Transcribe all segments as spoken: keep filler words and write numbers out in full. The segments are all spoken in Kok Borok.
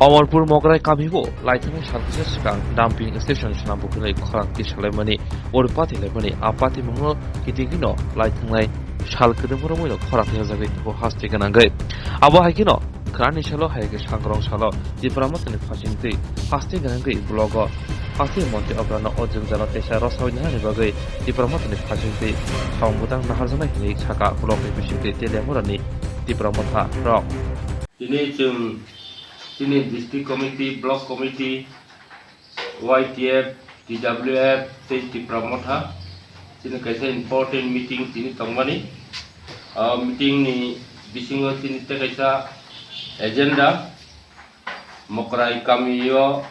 Omorpur Mograi kamio laithangnai sal kisa swkang dumping station swnambukhunai khorang tisalaimani, ori patilaimani, a patimungno kitingino laithangnai sal kwdwmoromoino khorang tisajagwi tongo haste gwnangwi. Abo hai kheno khwnani salo hai khe sangrong salo Tipra Mothani phasingtwi haste gwnangwi blogo haste montri okrano o jwngjalo teisa rwsawi naharni bagwi Tipra Mothani phasingtwi samung bwtang naharjaknai hinwi sakha blogni bisingtwi Teliamurani Tipra Motha rok. Tini chwng chini district committee, block committee, Y T F, T W F tei Tipra Motha chini kaisa important meeting tini tongmani. O meeting ni bisingo chini tei kaisa agenda, Mokrai kamio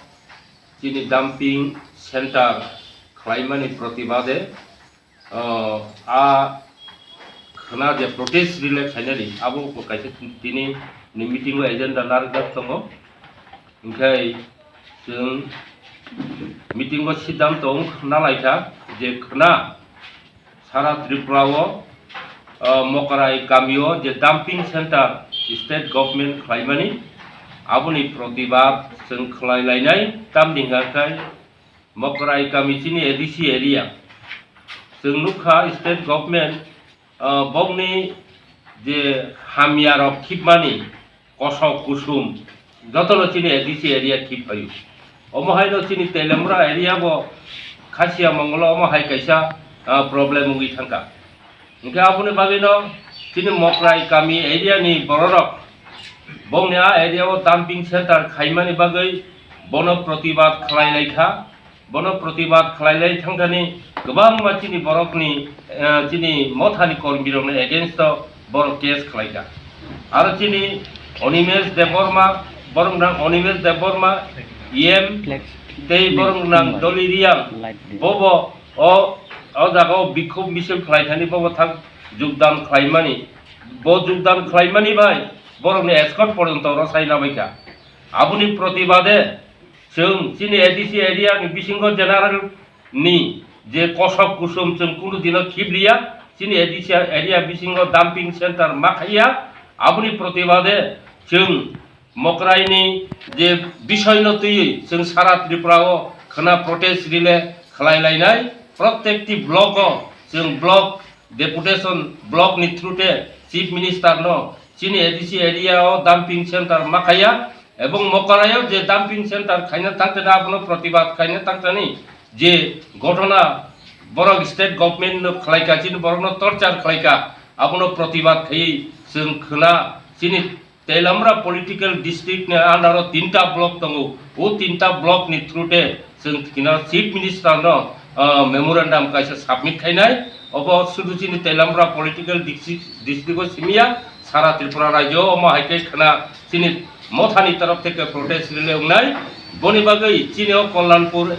chini dumping center khlaimani protibade, o, a khwna je protest rally khainani, abo kaisa tini ni meeting o agenda narwkjak tongo. Hinkhe chwng meeting o siddhanto wng nalaikha je khwna sara Tripura o, o, Mokrai kamio je dumping center state government khlaimani, aboni protibad chwng khlai lainai, tamni hwnkha khe Mokrai kami chini A D C area. Chwng nukha state government, ah, bokni je hamya rok khibmani kosok kusum jotono chini A D C area khib phaio. Omo haino chini Teliamura area bo Khasia Mongolo omo hai kaisa, ah, problem wngwi thangkha. Hinkhe aboni bagwino chini Mokrai kami area ni bororok bongni a area o dumping center khaimani bagwi bono protibad khlai laikha. Bono protibad khlai lai thangthani kwbangma chini borokni, eh, chini mothani kormirokni against o borok case khlaikha. Aro chini Animesh Debbarma, borok nang Animesh Debbarma, E M, tei borok nang Dolly Reang, bobo o, o jaga o bikhub misil khlai thani bobo thang jogdan khlaimani. Bo jogdan khlaimani bai borokni escort porjonto rwsai nabaikha. Aboni protibade chwng chini A D C area ni bisingo general ni je kosok kusum chwng kunu dino khibliya, chini A D C area bisingo dumping center ma khaiya, aboni protibade chwng Mokraini je bisoino twiwi chwng sara Tripura o khwna protest rally khlai lainai, protekti block o chwng block deputation block ni through te Chief Minister no chini A D C area o dumping center ma khaiya, ebong Mokraio je dumping center khaina tangtani abono protibad khaina tangtani je ghotona borok state government no khlaika, chini borok no torture khlaika, abono protibad khaiwi chwng khwna chini Teliamura political district ni under o tinta block tongo. O tinta block ni through te chwng thikna Chief Minister no, ah, memorandum kaisa submit khainai. Obo sudu chini Teliamura political district, district o simiya, sara Tripura rajyo omo hai khe khwna chini mothani torof theke protest rally wngnai. Boni bagwi chini o Kalyanpur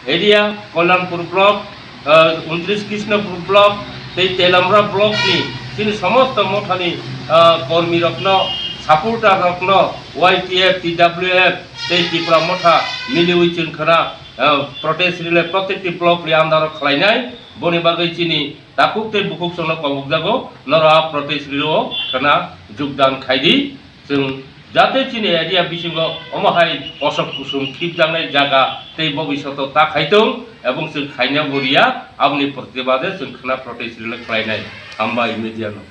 area, Kalyanpur block, ah, untris Krishnapur block, tei Teliamura block ni chini somosto mothani, ah, kormi rokno, supporter rokno, Y T F, T W F tei Tipra Motha miliwi chwng khwna, ah, protest rally protekti block ni under o khlainai. Boni bagwi chini takhuk tei bukhuk chwngno kobokjago, norok a protest rally o khwna jogdan khaidi. Chwng jate chini area bisingo omo hai kosok kusum khibjaknai jaga tei bobishoto ta khaitong ebong chwng khaina bo riya, aboni protibade chwng khwna protest rally khlainai. Hambai media no.